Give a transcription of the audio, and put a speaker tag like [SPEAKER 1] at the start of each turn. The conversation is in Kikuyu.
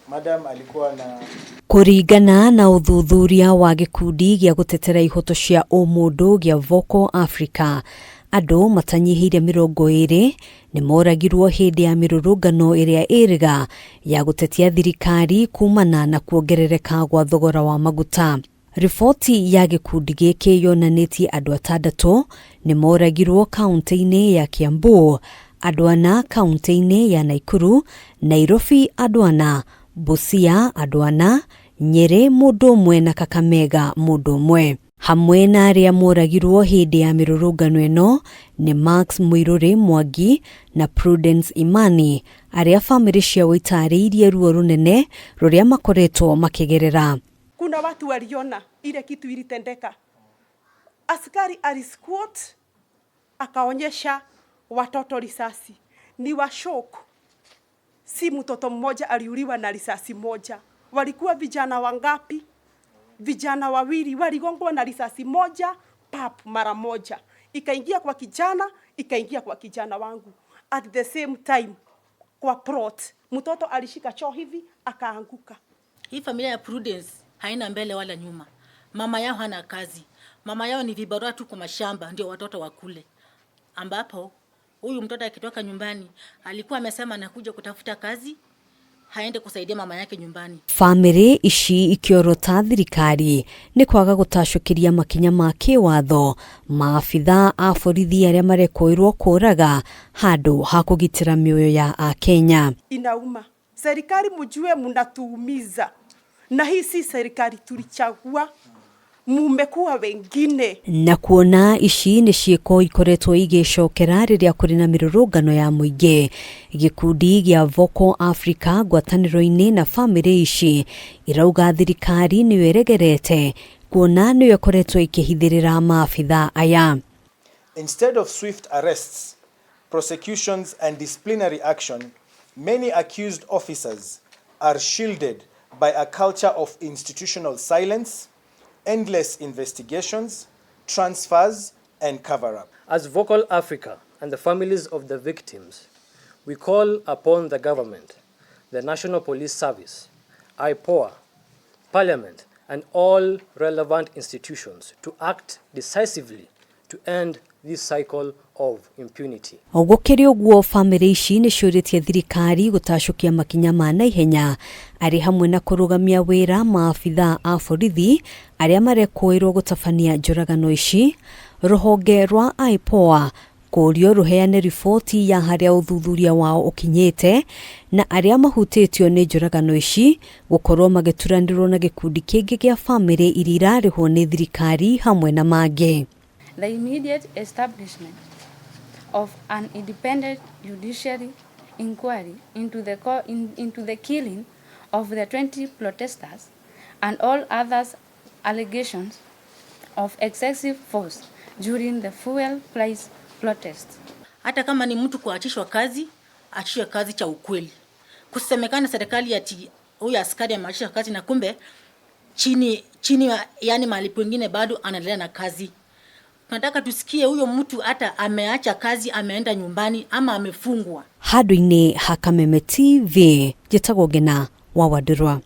[SPEAKER 1] Madam alikuwa na
[SPEAKER 2] Kũringana na ũthuthuria wa gĩkundi gĩa gũtetera ihoto cia ũmũndũ gĩa Vocal Africa, andũ matanyihĩire 20 nĩ moragirwo hĩndĩ ya mĩrũrũngano ĩrĩa ĩrĩga ya gũtetia thirikari kumana na kuongerereka gwa thogora wa maguta. Riboti ya gĩkundi gĩkĩ yonanĩtie andũ 6 nĩ moragirwo kaunti-inĩ ya Kiambu, andũ 4 kaunti-inĩ ya Nakuru, Nairobi andũ 4, Busia andũ 4, Nyeri mũndũ ũmwe na Kakamega mũndũ ũmwe. Hamwe na arĩa moragirwo hĩndĩ ya mĩrũrũngano ĩno nĩ Max Muiruri Mwangi na Prudence Imani, arĩa bamĩrĩ ciao itarĩirie ruo rũnene rũrĩa makoretwo makĩgerera.
[SPEAKER 3] Kuna watu waliona ile kitu ilitendeka. Askari alisquat akaonyesha watoto risasi. Ni wa shock. Si mtoto mmoja aliuliwa na risasi moja. Walikuwa vijana wangapi? Vijana 2 waligongwa na risasi moja pap mara moja. Ikaingia kwa kijana, ikaingia kwa kijana wangu. At the same time kwa plot, mtoto alishika choo hivi akaanguka.
[SPEAKER 4] Hii familia ya Prudence haina mbele wala nyuma. Mama yao hana kazi. Mama yao ni vibarua tu kwa mashamba ndio watoto wakule. Ambapo huyu mtoto akitoka nyumbani alikuwa amesema anakuja kutafuta kazi, haende kusaidia mama yake nyumbani.
[SPEAKER 2] Famĩlĩ ici ikĩorota thirikari nĩ kwaga gũtacũkĩria makinya ma kĩwatho maabitha a borithi arĩa marekũĩrwo kũraga handũ ha kũgitĩra mĩoyo ya Akenya.
[SPEAKER 3] Inauma. Serikali mjue mnatuumiza. Na hii si serikali tulichagua, mumekuwa wengine.
[SPEAKER 2] Na kuona ici nĩ ciĩko ikoretwo igĩcokera rĩrĩa kũrĩ na mĩrũrũngano ya mũingĩ, gĩkundi gĩa Vocal Africa ngwatanĩro-inĩ na bamĩrĩ ici irauga thirikari nĩyo ĩregerete kuona nĩyo ĩkoretwo ĩkĩhithĩrĩra maabitha aya.
[SPEAKER 1] Instead of swift arrests, prosecutions and disciplinary action, many accused officers are shielded by a culture of institutional silence, endless investigations, transfers, and cover-up.
[SPEAKER 5] As Vocal Africa and the families of the victims, we call upon the government, the National Police Service, IPOA, Parliament, and all relevant institutions to act decisively to end this cycle of impunity.
[SPEAKER 2] Gũkĩrĩ ũguo, bamĩrĩ ici nĩ ciũrĩtie thirikari gũtacũkia makinya ma naihenya arĩ hamwe na kũrũgamia wĩra maabitha a borithi arĩa marekũĩrwo gũtabania njũragano ici. Rũhonge rwa IPOA kũũrio rũheane riboti ya harĩa ũthuthuria wao ũkinyĩte na arĩa mahutĩtio nĩ njũragano ici gũkorwo magĩturanĩrwo na gĩkundi kĩngĩ gĩa bamĩrĩ iria irarĩhwo nĩ thirikari hamwe na mangĩ.
[SPEAKER 6] The immediate establishment of an independent judiciary inquiry into the killing of the 20 protesters and all others allegations of excessive force during the fuel price protests.
[SPEAKER 4] Hata kama ni mtu kuachishwa kazi, achishwe kazi cha ukweli. Kusemekana serikali ati huyu askari ameachishwa kazi na kumbe chini, chini, yani mahali pengine bado anaendelea na kazi. Tunataka tusikie huyo mtu hata ameacha kazi, ameenda nyumbani ama amefungwa.
[SPEAKER 2] Handũ-inĩ ha Kameme TV, njĩtagwo Ngena wa Wandũrwa.